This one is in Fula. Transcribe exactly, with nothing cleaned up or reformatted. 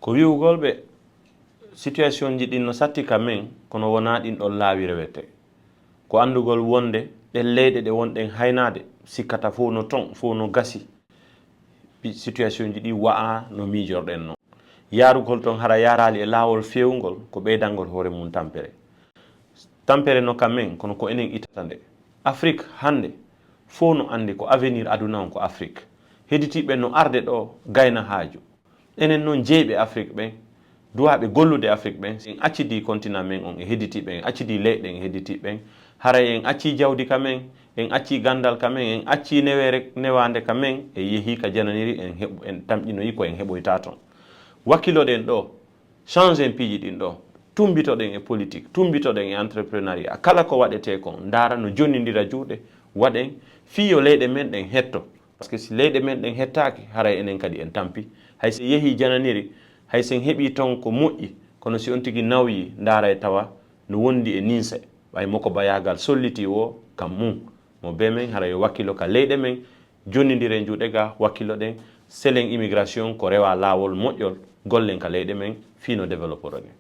Ko wi'ugol ɓe, situation ji ɗin no satti ka men, kono wonaa ɗin ɗon laawi rewete. Ko anndugol wonde ɗen leyɗe ɗe wonɗen haynaade, sikkata fof no ton, fof no gasi. Pi-, situation ji ɗi wa'a no miijorɗen non. Yaarugol ton hara yaaraali e laawol feewungol, ko ɓeydangol hoore mum tampere. Tampere no ka men, kono ko enen itata nde. Afrik hannde, fof no anndi ko avenir aduna on ko Afrik. Hedditiiɓe no arde ɗo gayna haaju. Enen non jeyɓe Afrik ɓen, duwaaɓe gollude Afrik ɓen, si en accidi continent men on e hedditiiɓe, en accidi leyɗe en e hedditiiɓe ɓen, haray en acci jawdi ka men, en acci ganndal ka men, en acci neweere, newaande ka men, e yehi ka jananiri, en heɓ-, en tamƴinoyi ko en heɓoyta ton. Wakkiloɗen ɗo, change en piiji ɗin ɗo, tumbitoɗen e politique, tumbitoɗen e entrepreneuriat, kala ko waɗetee kon, ndaara no jonnindira juuɗe, waɗen fii yo leyɗe men ɗen hetto. Parce que si leyɗe men ɗen hettaaki, haray enen kadi en tampi. Hay si en yehii jananiri, hay si en heɓii ton ko moƴƴi, kono si on tigi nawyii, ndaaray tawa no wondi e ninse. Ɓay mo ko bayaagal sollitii woo, kam mum. Mo bee men, hara yo wakkilo ka leyɗe men, jonnindiren juuɗe ga, wakkiloɗen, selen immigration ko rewa laawol moƴƴol, gollen ka leyɗe men, fii no développoron en.